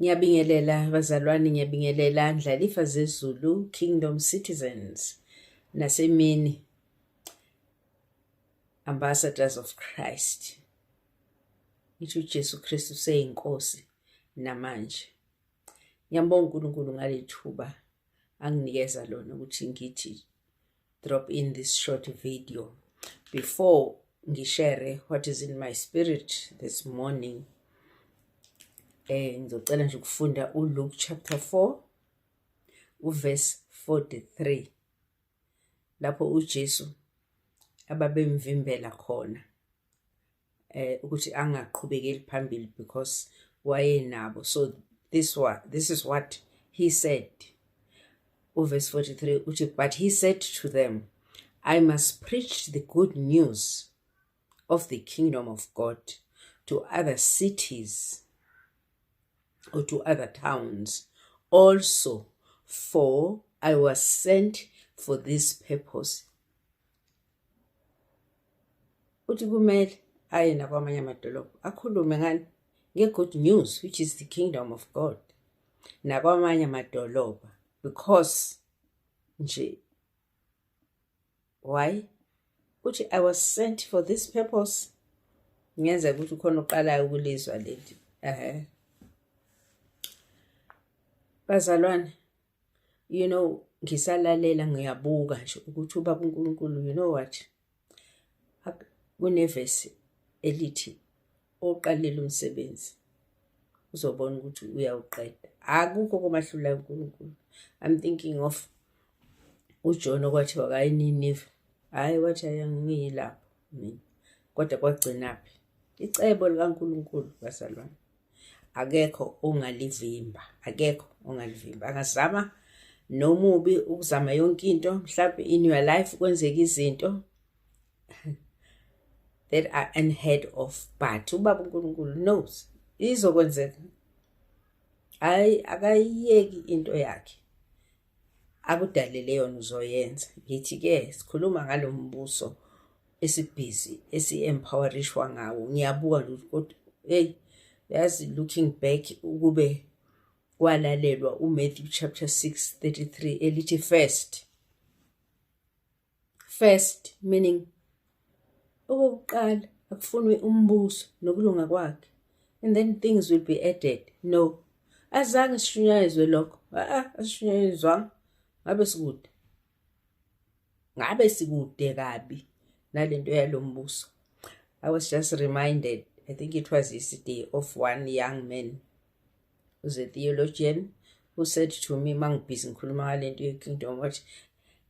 Ngiyabingelela bazalwane, ngiyabingelela Ndlalifa zezulu, Kingdom Citizens nasemini, Ambassadors of Christ. Ngithi uJesu Kristu useyinkosi namanje. Ngiyambonga uNkulunkulu ngalethuba anginikeza lona ukuthi ngithi drop in this short video before ngishare what is in my spirit this morning. Ngizocela nje ukufunda uLuke chapter 4 uverse 43, lapho uJesu ababemvimbela khona ukuthi angaqhubekeli phambili because wayenabo. So this is what he said. Uverse 43 uthi, "But he said to them, I must preach the good news of the kingdom of God to other cities or to other towns also, for I was sent for this purpose." Uthi kumele aye nakwamanye amadolobha, akhulume ngani? Nge-good news, which is the kingdom of God, nakwamanye amadolobha. Because nje why? Uthi, "I was sent for this purpose." Ngenzeka ukuthi ukhona oqalayo ukulizwa leli. Bazalwane, ngisalalela, ngiyabuka nje ukuthi ubaba uNkulunkulu, you know what, kunevesi elithi oqalile umsebenzi uzobona ukuthi uyawuqeda, akukho komahlula uNkulunkulu. I'm thinking of uJohn okwathiwa akaye eNiniva, hhayi, wathi angiyi lapho mina, kodwa kwagcinaphi? Icebo likaNkulunkulu, bazalwane, akekho ongalivimba, akekho ongalivimba. Angazama nomubi ukuzama yonke into, mhlawumbe in your life kwenzeka izinto that are unheard of, but ubaba uNkulunkulu knows izokwenzeka. Hayi, akayiyeki into yakhe akudalele yona, uzoyenza. Ngithi-ke sikhuluma ngalo mbuso esibhizi esi-empowerishwa ngawo. Ngiyabuka nje ukuthi kodwa hey, yazi, looking back, ukube kwalalelwa uMatthew chapter 6 33 elithi first, first meaning okokuqala akufunwe umbuso nokulunga kwakhe, and then things will be added. No, azange sishunyayezwe lokho, a asishunyayezwanga. Ngabe sikude, ngabe sikude kabi nalento yalombuso. I was just reminded, I think it was yesterday, of one young man who's a theologian who said to me, mangibhizi ngikhuluma ngalento ye-kingdom, wathi,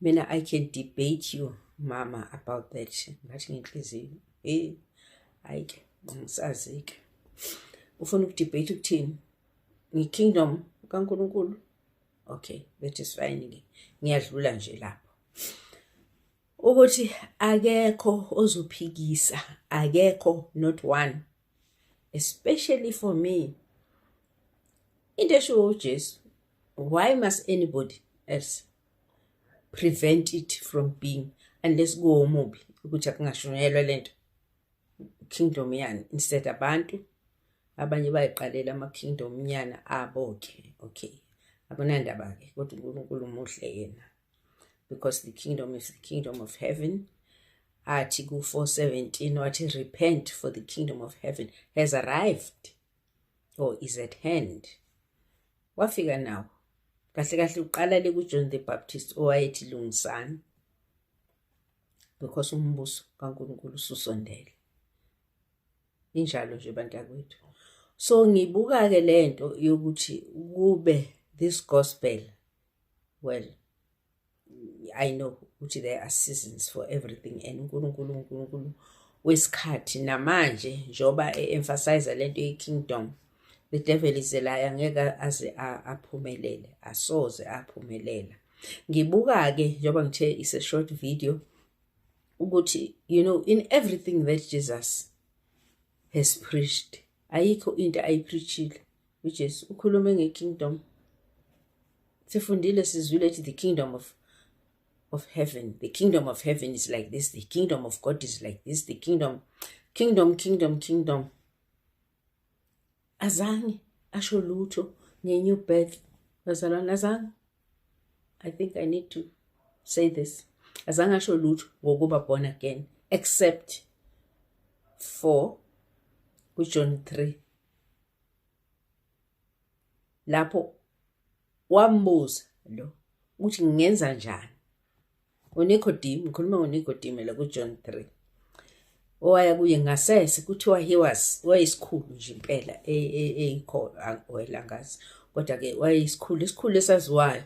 "Mina I can debate you, mama, about that." Ngathi ngenhliziyo, hey, hayi ke, angisazi-ke ufuna ukudebate ukuthini nge-kingdom kaNkulunkulu. Okay, that is fine ke, ngiyadlula nje lapho ukuthi akekho ozophikisa, akekho, not one. Especially for me, into eshiwo uJesu, why must anybody else prevent it from being, unless kuwomubi ukuthi akungashunyayelwa lento kingdom yani? Instead abantu abanye bayiqalela ama-kingdom nyana abo-ke. Okay, akunandaba-ke, kodwa uNkulunkulu muhle yena, because the kingdom is the kingdom of heaven. Athi ku-417 wathi, "Repent, for the kingdom of heaven has arrived or is at hand." Wafika nawo kahle kahle, uqala le kuJohn the Baptist owayethi lungisani because umbuso kaNkulunkulu ususondele. Injalo nje, bantakwethu. So ngibuka ke lento yokuthi kube this gospel, well, I know ukuthi there are seasons for everything and uNkulunkulu uNkulunkulu wesikhathi. Namanje njoba e-emphasize lento ye-kingdom, the devil is a liar, ngeke aze aphumelele, asoze aphumelela. Ngibuka-ke njengoba ngithe is a short video ukuthi in everything that Jesus has preached, ayikho into ayipreachile uJesu ukhulume nge-kingdom. Sifundile, sizwile ethi the kingdom of heaven, the kingdom of heaven is like this, the kingdom of God is like this, the kingdom, kingdom, kingdom, kingdom. Azange asho lutho nge-new birth, bazalwane, azange. I think I need to say this. Azange asho lutho ngokuba born again except for kuJohn 3, lapho wambuza lo ukuthi ngingenza njani. UNicodemus, ngikhuluma ngoNicodemus la kuJohn 3, owaya kuye ngasese, kuthiwa he was wayesikhulu nje impela eyikho, well, angazi, kodwa-ke wayesikhulu, isikhulu esaziwayo.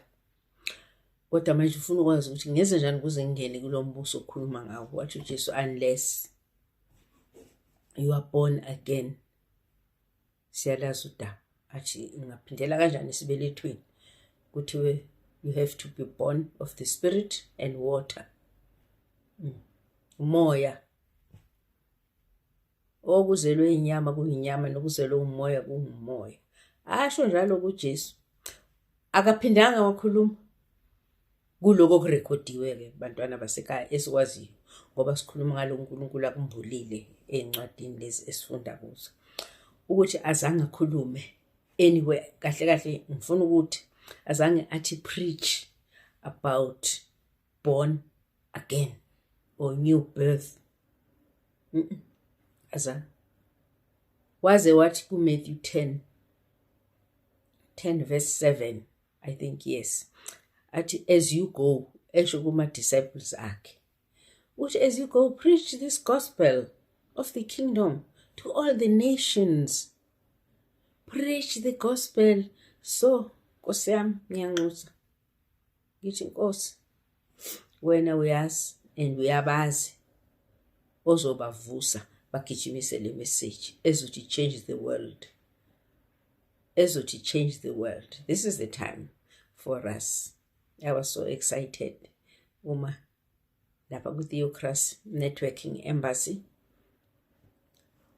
Kodwa manje ufuna ukwazi ukuthi ngenze njani ukuze ngingene kulo mbuso okhuluma ngawo. Wathi uJesu, "Unless you are born again." Siyalazi udaba. Athi, "Ngingaphindela kanjani esibelethweni?" Kuthiwe you have to be born of the spirit and water. Umoya. Okuzelwe inyama kuyinyama, nokuzelwe umoya kungumoya. Asho njalo kuJesu. Akaphindanga wakhuluma kuloko okurekhodiwe-ke, bantwana basekhaya, esikwaziyo, ngoba sikhuluma ngalo uNkulunkulu akumbulile ey'ncwadini lezi esifunda kuzo, ukuthi azange akhulume anyway. Kahle kahle ngifuna ukuthi azange athi preach about born again or new birth. Azange. Waze wathi kuMatthew 10 verse 7, I think, yes, athi, "As you go," esho kuma disciples akhe, uthi, "As you go, preach this gospel of the kingdom to all the nations." Preach the gospel. So Nkosi yami, ngiyanxusa, ngithi, Nkosi, wena uyazi and uyabazi ozobavusa bagijimise le message ezothi change the world, ezothi change the world. This is the time for us. I was so excited uma lapha ku-Theocracy Networking Embassy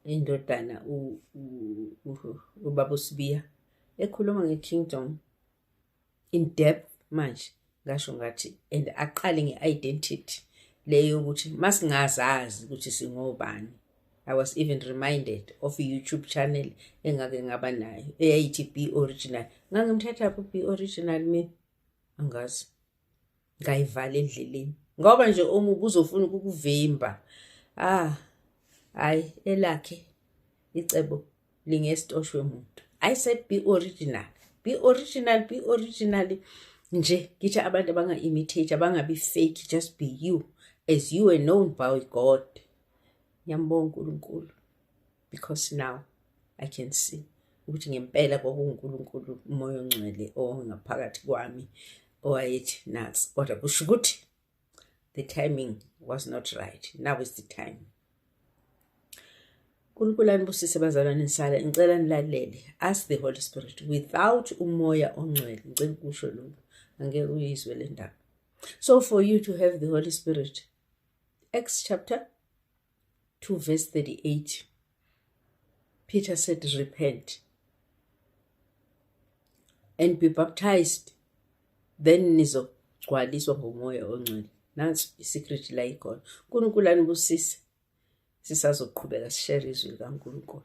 indodana ubaba uSibiya ekhuluma nge-kingdom in depth. Manje ngasho ngathi and aqale nge-identity leyo, ukuthi masingazazi ukuthi singobani. I was even reminded of a YouTube channel engake ngaba nayo eyayithi Be Original. Ngangimthatha Be Original mina, angazi, ngayivala endleleni ngoba nje omubi uzofuna ukukuvimba. Ah, hayi, elakhe icebo lingesitoshwe muntu. I said be original, be original, be original. Nje ngithi abantu abanga-imitate, abangabi fake, just be you as you were known by God. Ngiyambonga uNkulunkulu because now I can see ukuthi ngempela kwakunguNkulunkulu, uMoya oNgcwele ongaphakathi kwami, owayethi nansi. Kodwa kusho ukuthi the timing was not right. Now is the time. uNkulunkulu anibusise, bazalwane. Nisala, ngicela nilalele. Ask the Holy Spirit. Without uMoya oNgcwele, ngicela ukusho lokhu, angeke uyizwe le ndaba. So for you to have the Holy Spirit, Acts chapter 2 verse 38, Peter said, "Repent and be baptized, then nizogcwaliswa ngoMoya oNgcwele." Nansi i-secret la ikhona. uNkulunkulu anibusise. Sisazoqhubeka sishare izwi likaNkulunkulu.